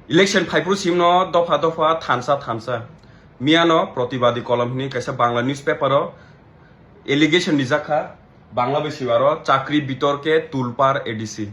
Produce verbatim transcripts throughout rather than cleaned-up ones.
Election phaiphuru simno dopha dopha thansa thansa. Miyano Pratibadi Kolom hwnwi kaisa Bangla newspaper o allegation rijak kha, Bangla bai siwaro chakri bitorke tulpar A D C.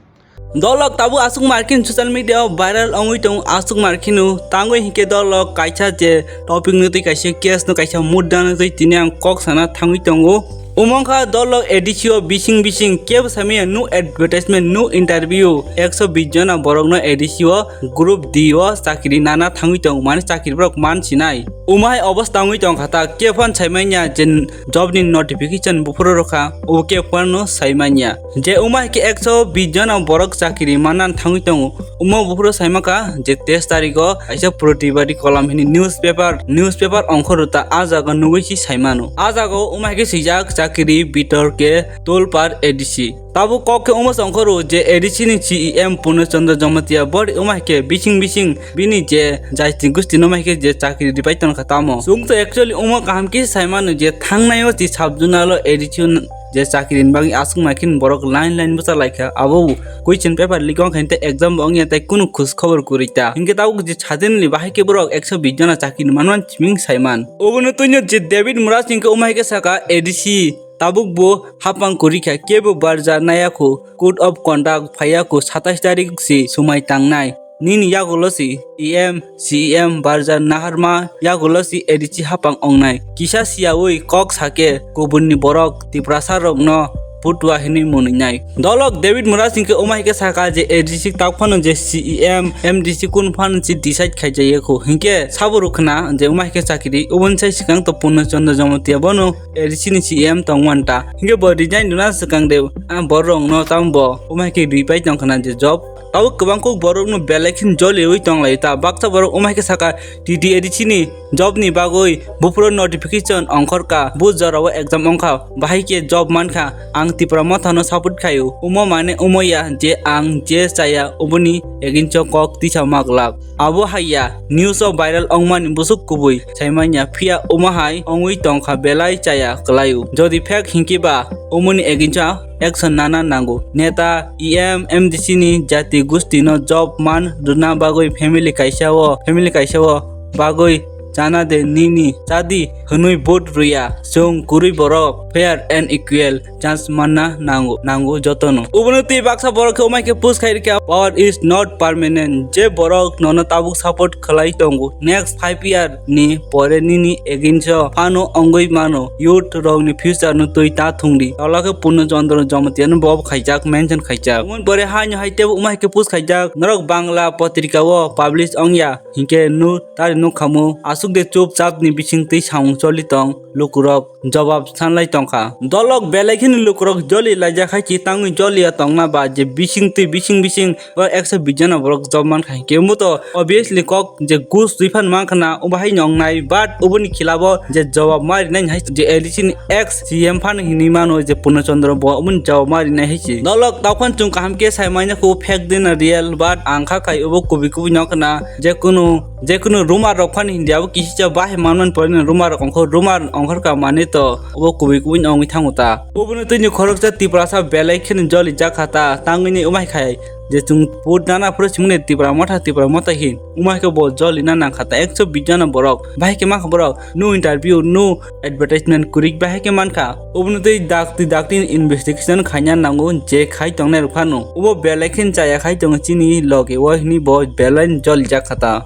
Dolok tabuk aswk markin social media o viral ongwi tongo, aswk markino tangwi hinkhe dolok kaisa je topic no twi kaisa case no kaisa mudda no twi tini ang kok sana thangwi tongo. Umongkha dolok A D C o bising bising kebo samaya no advertisement, no interview, ekso bis jona borokno A D C o group D o chakri nana thangwi tongo, mane chakri borok man sinai. Umahai obostha wngwi tongkha ta, kebo phano saimanya je job ni notification buphuru rokha, o kebo phano saimanya. Je umahai khe ekso bis jona borok chakri manna thangwi tongo, omo buphuru saimakha je teis tarikh o kaisa Pratibadi Kolom hwnwi newspaper, newspaper ongkhorwi ta, a jaga nugwi si saimano. A jaga o umahai khe swijak chakri bitorke tulpar A D C. Tabuk kok khe omo songkhoro je A D C ni C E M Purno Chandra Jamatia body omo hai khe bising bising bini je jati gusti no mai khe je chakri ripai tongkha tamo. Chwng to actually omo kaham khe sai mano je thangnai o ti sub zonal o A D C o je chakri ni bagwi aswk mai khin borok line line bwsa lai kha. Abo question paper leak wng kha tei exam bo wng ya tei kunu khus khobor kwrwi ta. Hinkhe tabuk je sadin ni bahai khe borok ekso bis jona chakri manman chiming sai man. Obono twino je David Murasing khe omo hai khe saka A D C tabuk bo hapang kwrwi kha, kebo barja naiya kho, code of conduct phaiya kho, satais tarik si swmai tangnai. Nini yagulo si E M, C E M barja naharma yagulo si A D C hapang ongnai. Kisa siyaui kok sake kubunni borok Tiprasa rokno putua hinwi mwnwi nai. Dolok David Murasing khe omo hai khe saka je A D C tak phano je C E M, M D C kun phano si decide khai jaiya kho. Hinkhe sabo rwkhna je omo hai khe chakiri, oboni sai swkang to Purno Chandra Jamatia bono A D C ni C E M tongmanta. Hinkhe bo resign rwna swkang de, ah, borok no tamo bo omo hai khe ripai tongkhna je job. Tabuk kwbang kuk borok no belai khin joliui tonglaio ta. Baksa borok omo hai khe saka T T A D C ni job ni bagwi buphuru notification ongkhorka, bu jorao exam ongkha, bahai khe job mankha, ang Tipra Motha no support khaio. Omo mane omo ya je ang je chaya oboni against o kok tisa maglak. Abo hai ya, news o viral ongmani busuk kubui saimanya, phiya omo hai ongwi tongkha belai chaya kwlaio. Jodi fake hinkhe ba omoni against o action nana nango. Neta, E M, M D C ni jati gusti no job man rwna bagwi family kaisa o, family kaisa o bagwi chana de nini chadi hwnwi vote rwya. Chwng kwrwi borok fair and equal chance manna nango, nango jotono. Obono twi baksa borok khe omai khe post khai rikha, "Power is not permanent." Je borok nono tabuk support khlai tongo, next five year ni pore nini against o phano ongwi mano, youth rok ni future no twi ta thungdi. Tolo khe Purno Chandra Jamatia no bo khaijak, mention khaijak. Umon pore haino hai tebo umai khe post khaijak, norok Bangla potrika o publish ongya, hinkhe nu tari nuk khamu, aswk de chup chap ni bising twi samung choli tong, lukurok jobab sanlai tongkha. Dolok belai kheno lukurok joli laijak hai chi tangwi joli ya tongna ba je bising twi bising bising o ekso bis jona borok job mankha hinkhe omo to obviously kok je gus twi phan mankha na obo hai nongnai, but oboni khilabo je jobab ma rinai hai je A D C ni ex C M phan hinwi mano je Purno Chandra bo oboni jobab ma rinai hai chi. Dolok tokhan chwng kaham khe sai manya kho fake de na real, but ang kha khai obo kubui kubui nokha na je kunu je kunu rumor rok phano India o kisi cha bahai manman pore no rumor rok ongkhor, rumor ongkhor ka mane to obo kubui kubui no ongwi thango ta. Obono twi ni khoroksa Tiprasa belai kheno joli jak kha ta, tangwi ni umai khai je chwng put nana phuru simuni Tipra Motha, Tipra Motha hin umai khe bo joli na nang kha ta, ekso bis jona borok bahai khe ma kha borok no interview, no advertisement kwrwi bahai khe mankha. Obono twi dakti dakti investigation khaina nango je khai tongnai rok phano. Obo belai khe chaya khai tongo chini loge o hinwi bo belai jolijak kha ta.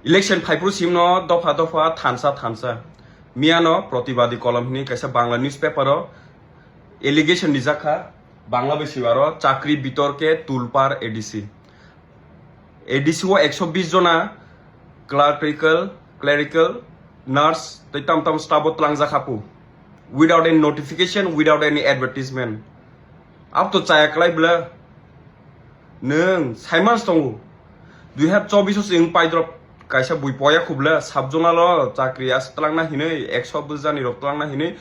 Election phaiphuru simno dopha dopha thansa thansa. Miyano Pratibadi Kolom hinwi kaisa Bangla newspaper o allegation rijak kha. Bangla bai siwaro chakri bitorke tulpar A D C. A D C o ekso bis jona clerical, clerical, nurse tei tam tam staff o tlangjak hapu. Without any notification, without any advertisement. Abo to chaya kwlai bwle. Nwng saimans tongo. Dui hazar chobbish o chwng paidrop kaisa bui poya khuble sub zonal o chakri as tlangna hinwi ekso bwjani rok tlangna hinwi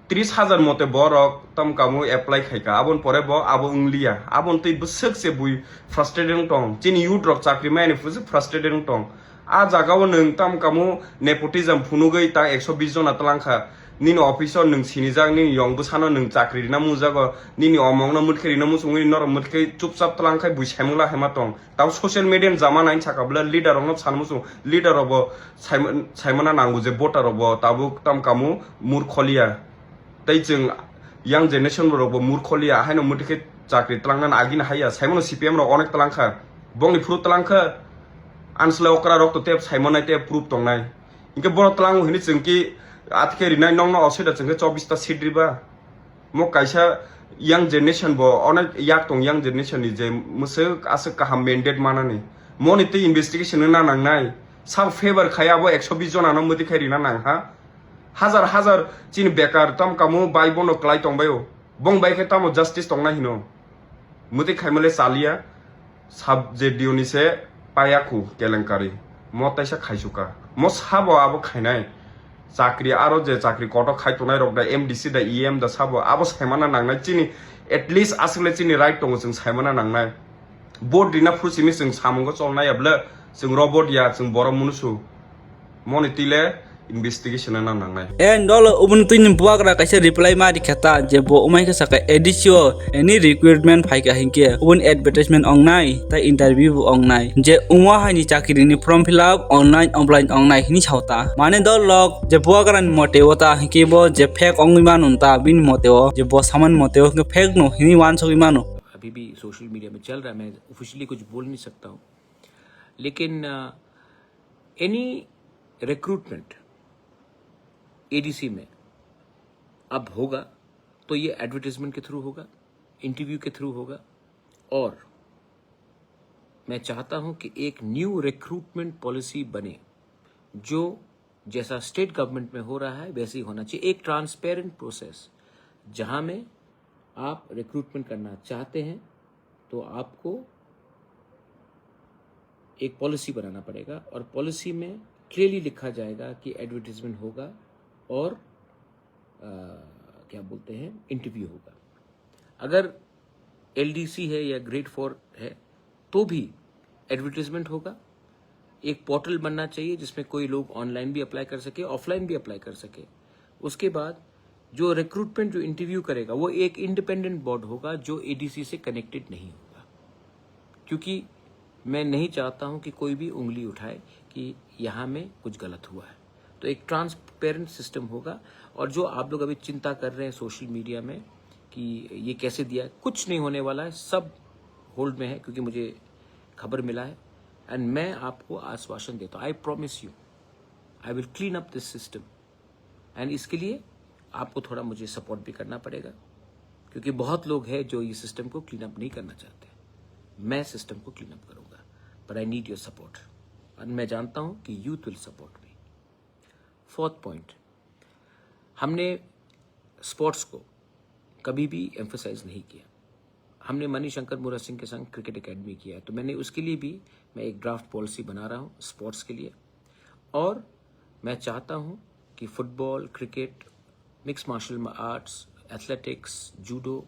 tris hajar mote borok tam kamu apply khaika. Aboni pore bo abo wngliya. Aboni twi bwswk se bui frustrated wng tong. Chini youth rok chakri maya ni frustrated wng tong. A jaga o nwng tam kamu nepotism phunugwi ta ekso bis jona tlangkha. Nini office o nwng sinijak, nini yong bwsano nwng chakri rina mujago, nini omongno mwtkhe rina muchungwi norok mwtkhe chupchap twlang khai bui saimung la haima tong. Tamo social media ni jama nai saka bwle leader rokno san muchung, leader rokbo saima-, saimana nango je voter rokbo tabuk tam kamu murkholiya. Tei chwng young generation rokbo murkholiya, haino mwtkhe chakri twlangnani agini haiya, saimano C P M rok onek twlang kha, bongni phuru twlang kha, ansle okra rok to tep saimanai tep proof tongnai. Hinkhe bono tlango hini chwng ki athikhe rinai nongno osida chwng khe chobbish ta seat riba. Mo kaisa young generation bo onek yak tong young generation ni je mwswk aswk kaham mandate manani. Moni tei investigation wngna nangnai. Sab favor khai abo ekso bish jona no mwtwi khai rina nang ha. Hazar hazar chini bekar tam kamo bai bono klai tongbaio. Bong bai khe tamo justice tongna hino. Mwtwi khaimale chaliya. Sub J D O ni se payakhu kelenkari. Mo taisa khaisuka. Mo sabo abo khainai. Chakri aro je chakri koto khai tongnai rok da M D C da E M da sabo abo saimana nangnai chini at least aswkle chini right tongo chwng saimana nangnai. Vote rina phuru simi chwng samungo cholnai abla chwng robot ya chwng borok munusu. Moni tile investigation na nangnai. E dolo ubun tini buagra kaisa reply ma rikha ta je bo umai khe saka A D C o any recruitment phaikha hinkhe ubun advertisement ongnai ta interview bo ongnai je umo haini chakri ni form fill up online offline ongnai hini sauta mane dol lok je buagra ni mote ota hinkhe bo je fake ongwi manun ta bini mote o je bo saman mote o hinkhe fake no hini wansogwi mano. अभी भी social media में चल रहा है, मैं ऑफिशियली कुछ बोल नहीं सकता हूँ, लेकिन एनी रिक्रूटमेंट एडीसी में अब होगा तो ये एडवर्टाइजमेंट के थ्रू होगा, इंटरव्यू के थ्रू होगा। और मैं चाहता हूं कि एक न्यू रिक्रूटमेंट पॉलिसी बने जो जैसा स्टेट गवर्नमेंट में हो रहा है वैसे ही होना चाहिए, एक ट्रांसपेरेंट प्रोसेस जहां में आप रिक्रूटमेंट करना चाहते हैं तो आपको एक पॉलिसी बनाना पड़ेगा और पॉलिसी में क्लियरली लिखा जाएगा कि एडवर्टाइजमेंट होगा और अ, क्या बोलते हैं, इंटरव्यू होगा। अगर एलडीसी है या ग्रेड फोर है तो भी एडवर्टाइजमेंट होगा। एक पोर्टल बनना चाहिए जिसमें कोई लोग ऑनलाइन भी अप्लाई कर सके, ऑफलाइन भी अप्लाई कर सके। उसके बाद जो रिक्रूटमेंट, जो इंटरव्यू करेगा, वो एक इंडिपेंडेंट बॉडी होगा जो एडीसी से कनेक्टेड नहीं होगा, क्योंकि मैं नहीं चाहता हूं कि कोई भी उंगली उठाए कि यहाँ में कुछ गलत हुआ है। तो एक ट्रांसपेरेंट सिस्टम होगा। और जो आप लोग अभी चिंता कर रहे हैं सोशल मीडिया में कि ये कैसे दिया, कुछ नहीं होने वाला है, सब होल्ड में है क्योंकि मुझे खबर मिला है। एंड मैं आपको आश्वासन देता हूँ, I promise you, I will clean up this system। And इसके लिए आपको थोड़ा मुझे सपोर्ट भी करना पड़ेगा, क्योंकि बहुत लोग हैं जो ये सिस्टम को क्लीन अप नहीं करना चाहते। मैं सिस्टम को क्लीन अप करूँगा, but I need your support. और मैं जानता हूँ कि youth will support me. Fourth point, हमने स्पोर्ट्स को कभी भी एम्फसाइज नहीं किया। हमने मणिशंकर मुरा सिंह के संग क्रिकेट एकेडमी किया है, तो मैंने उसके लिए भी, मैं एक ड्राफ्ट पॉलिसी बना रहा हूँ स्पोर्ट्स के लिए। और मैं चाहता हूँ कि football, cricket, mix martial arts, athletics, judo,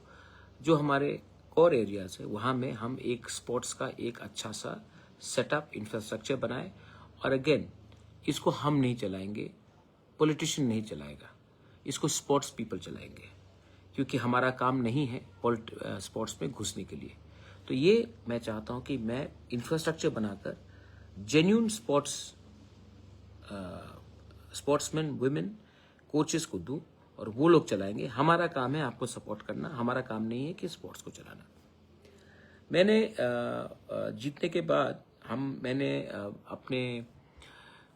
जो हमारे कोर एरियाज है, वहाँ में हम एक स्पोर्ट्स का एक अच्छा सा सेटअप, इंफ्रास्ट्रक्चर बनाए। और अगेन, इसको हम नहीं चलाएंगे, पॉलिटिशियन नहीं चलाएगा, इसको स्पोर्ट्स पीपल चलाएंगे, क्योंकि हमारा काम नहीं है पॉलिट-, अ, स्पोर्ट्स में घुसने के लिए। तो ये मैं चाहता हूँ कि मैं इंफ्रास्ट्रक्चर बनाकर जेन्युइन स्पोर्ट्स, अ, स्पोर्ट्समैन, वुमेन कोचेस को दूँ और वो लोग चलाएंगे। हमारा काम है आपको सपोर्ट करना, हमारा काम नहीं है कि स्पोर्ट्स को चलाना। मैंने, अ, अ, जीतने के बाद हम, मैंने, अ, अपने,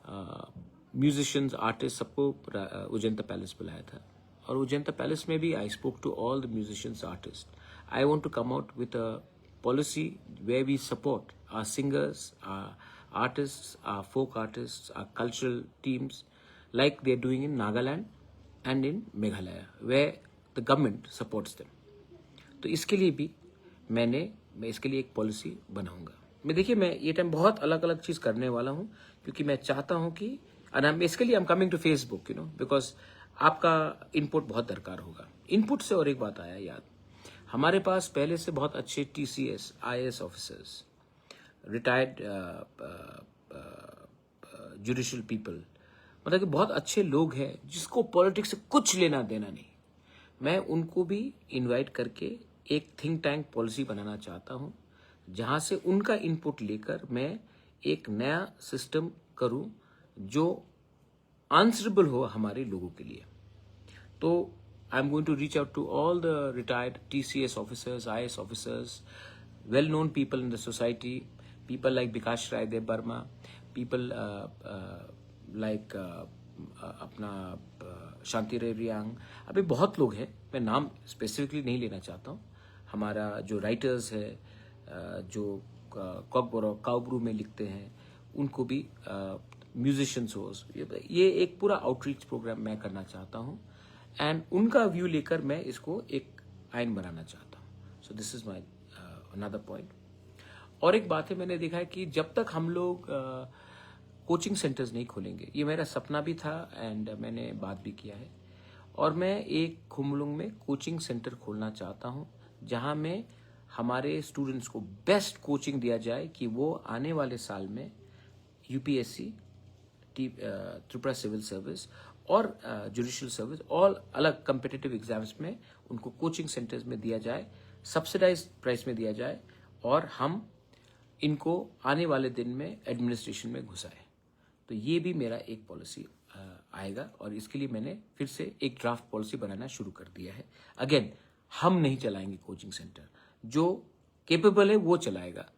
अ, म्यूजिशियंस, आर्टिस्ट सबको रा-, अ, उजेंता पैलेस बुलाया था। और उजेंता पैलेस में भी I spoke to all the musicians, artists. I want to come out with a policy where we support our singers, our artists, our folk artists, our cultural teams, like they are doing in Nagaland and in Meghalaya, where the government supports them. तो इसके लिए भी मैंने, मैं इसके लिए एक पॉलिसी बनाऊंगा। मैं, देखिए, मैं ये टाइम बहुत अलग-अलग चीज़ करने वाला हूँ, क्योंकि मैं चाहता हूँ कि, और हम इसके लिए, I'm coming to Facebook, you know, because आपका इनपुट बहुत दरकार होगा। इनपुट से और एक बात आया याद, हमारे पास पहले से बहुत अच्छे टीसीएस, आईएएस ऑफिसर्स, रिटायर्ड, अ, अ, अ, अ, जुडिशल पीपल, मतलब कि बहुत अच्छे लोग हैं जिसको पॉलिटिक्स से कुछ लेना देना नहीं, मैं उनको भी इनवाइट करके एक थिंक टैंक पॉलिसी बनाना चाहता हूँ, जहाँ से उनका इनपुट लेकर मैं एक नया सिस्टम करूँ जो आंसरेबल हो हमारे लोगों के लिए। तो I am going to reach out to all the retired T C S officers, I A S officers, well known people in the society, people like Bikash Rai Debbarma, people uh, uh, like uh, uh, अपना uh, शांति रे रियांग। अभी बहुत लोग हैं, मैं नाम स्पेसिफिकली नहीं लेना चाहता हूँ। हमारा जो राइटर्स है, uh, जो कॉकबोरक काउब्रू में लिखते हैं, उनको भी, म्यूजिशियंस हो, ये एक पूरा आउटरीच प्रोग्राम मैं करना चाहता हूँ। एंड उनका व्यू लेकर मैं इसको एक आइन बनाना चाहता हूँ। So this is my another point। और एक बात है, मैंने देखा है कि जब तक हम लोग कोचिंग सेंटर्स नहीं खोलेंगे, ये मेरा सपना भी था एंड मैंने बात भी किया है। और मैं एक खुमलुंग में कोचिंग सेंटर खोलना चाहता हूँ, जहाँ में हमारे स्टूडेंट्स को बेस्ट कोचिंग दिया जाए कि वो आने वाले साल में यूपीएससी, त्रिपुरा सिविल सर्विस और जुडिशल सर्विस, ऑल अलग कम्पिटिटिव एग्जाम्स में उनको कोचिंग सेंटर्स में दिया जाए, सब्सिडाइज प्राइस में दिया जाए, और हम इनको आने वाले दिन में एडमिनिस्ट्रेशन में घुसाएं। तो ये भी मेरा एक पॉलिसी आएगा, और इसके लिए मैंने फिर से एक ड्राफ्ट पॉलिसी बनाना शुरू कर दिया है। अगेन, हम नहीं चलाएंगे कोचिंग सेंटर, जो केपेबल है वो चलाएगा,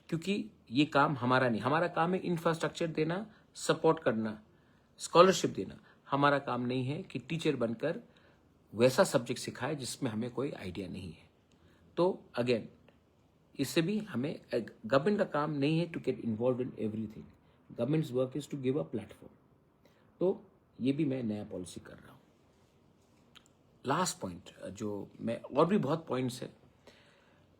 क्योंकि ये काम हमारा नहीं। हमारा काम है इंफ्रास्ट्रक्चर देना, सपोर्ट करना, स्कॉलरशिप देना। हमारा काम नहीं है कि टीचर बनकर वैसा सब्जेक्ट सिखाए जिसमें हमें कोई आइडिया नहीं है। तो अगेन, इससे भी हमें, गवर्नमेंट का काम नहीं है to get involved in everything, government's work is to give a platform। तो ये भी मैं नया पॉलिसी कर रहा हूँ। लास्ट पॉइंट, जो मैं, और भी बहुत पॉइंट्स है,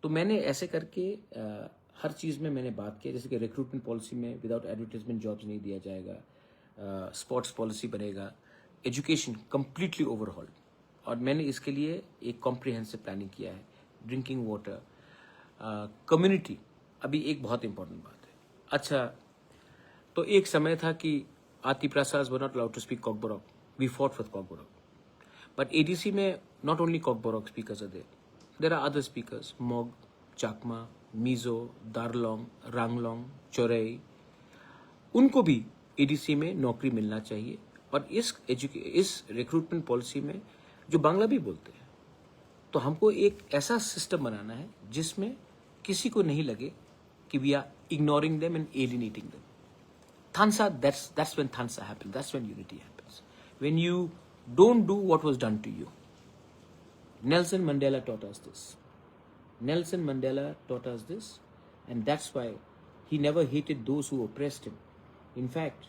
तो मैंने ऐसे करके अ, हर चीज़ में मैंने बात किया, जैसे कि रिक्रूटमेंट पॉलिसी में विदाउट एडवर्टाइजमेंट जॉब्स नहीं दिया जाएगा, स्पोर्ट्स पॉलिसी बनेगा, एजुकेशन कम्प्लीटली ओवरहॉल। और मैंने इसके लिए एक कॉम्प्रिहेंसिव प्लानिंग किया है। ड्रिंकिंग वाटर, कम्युनिटी, अभी एक बहुत इंपॉर्टेंट बात है। अच्छा, तो एक समय था कि Atiprasas were not allowed to speak Kokborok. We fought for Kokborok. But ADC में not only Kokborok speakers are there, there are other speakers, Mog, Chakma, Mizo, Darlong, Ranglong, Chorei, उनको भी एडीसी में नौकरी मिलना चाहिए। और इस एजुके इस रिक्रूटमेंट पॉलिसी में जो बांग्ला भी बोलते हैं, तो हमको एक ऐसा सिस्टम बनाना है जिसमें किसी को नहीं लगे कि we are ignoring them and alienating them. Thansa, that's, that's when thansa happens, that's when unity happens. When you don't do what was done to you. Nelson Mandela taught us this. Nelson Mandela taught us this, and that's why he never hated those who oppressed him. In fact,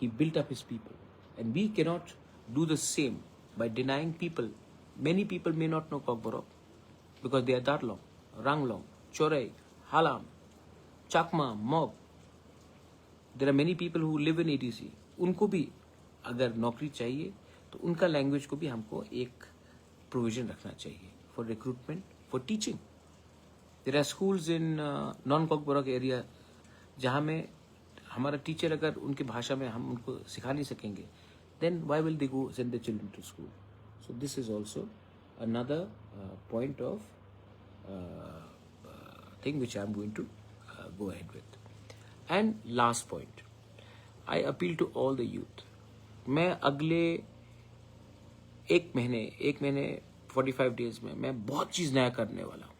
he built up his people. And we cannot do the same by denying people. Many people may not know Kokborok because they are Darlong, Ranglong, Chorei, Halam, Chakma, Mog. There are many people who live in ADC. उनको भी अगर नौकरी चाहिए तो उनका लैंग्वेज को भी हमको एक प्रोविजन रखना चाहिए for recruitment, for teaching. There are schools in non कॉकबोरक एरिया जहाँ में हमारा टीचर अगर उनकी भाषा में हम उनको सिखा नहीं सकेंगे, then why will they go send their children to school? So this is also another uh, point of uh, uh, thing which I am going to uh, go ahead with. And last point, I appeal to all the youth. मैं अगले एक महीने एक महीने forty five days में मैं बहुत चीज़ नया करने वाला हूँ,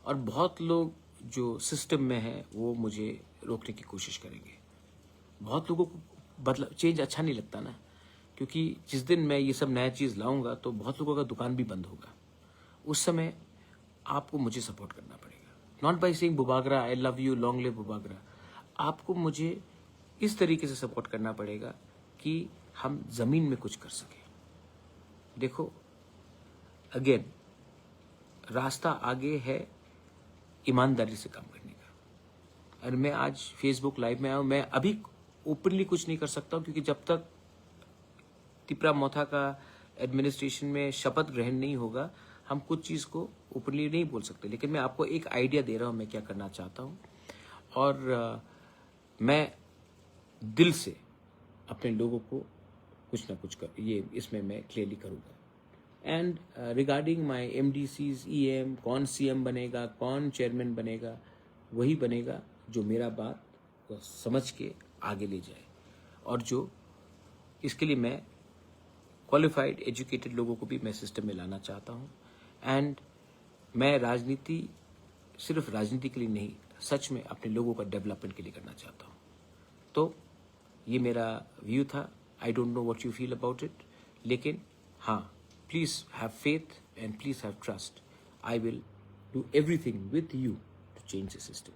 और बहुत लोग जो सिस्टम में है वो मुझे रोकने की कोशिश करेंगे। बहुत लोगों को बदला चेंज अच्छा नहीं लगता ना, क्योंकि जिस दिन मैं ये सब नया चीज़ लाऊंगा तो बहुत लोगों का दुकान भी बंद होगा। उस समय आपको मुझे सपोर्ट करना पड़ेगा, not by saying Bubagra, I love you, long live Bubagra। आपको मुझे इस तरीके से सपोर्ट करना पड़ेगा कि हम ज़मीन में कुछ कर सकें। देखो, अगेन, रास्ता आगे है ईमानदारी से काम करने का। और मैं आज फेसबुक लाइव में आया हूँ, मैं अभी ओपनली कुछ नहीं कर सकता हूँ, क्योंकि जब तक तिपरा मोथा का एडमिनिस्ट्रेशन में शपथ ग्रहण नहीं होगा, हम कुछ चीज़ को ओपनली नहीं बोल सकते। लेकिन मैं आपको एक आइडिया दे रहा हूँ मैं क्या करना चाहता हूँ। और अ, मैं दिल से अपने लोगों को कुछ ना कुछ कर, ये इसमें मैं क्लियरली करूँगा। And regarding my M D C's E M, कौन सी एम बनेगा, कौन चेयरमैन बनेगा, वही बनेगा जो मेरा बात को समझ के आगे ले जाए, और जो इसके लिए मैं क्वालिफाइड एजुकेटेड लोगों को भी मैं सिस्टम में लाना चाहता हूँ। एंड मैं राजनीति सिर्फ राजनीति के लिए नहीं, सच में अपने लोगों का डेवलपमेंट के लिए करना चाहता हूँ। तो ये मेरा व्यू था। I don't know what you feel about it, लेकिन हाँ, please have faith and please have trust. I will do everything with you to change the system.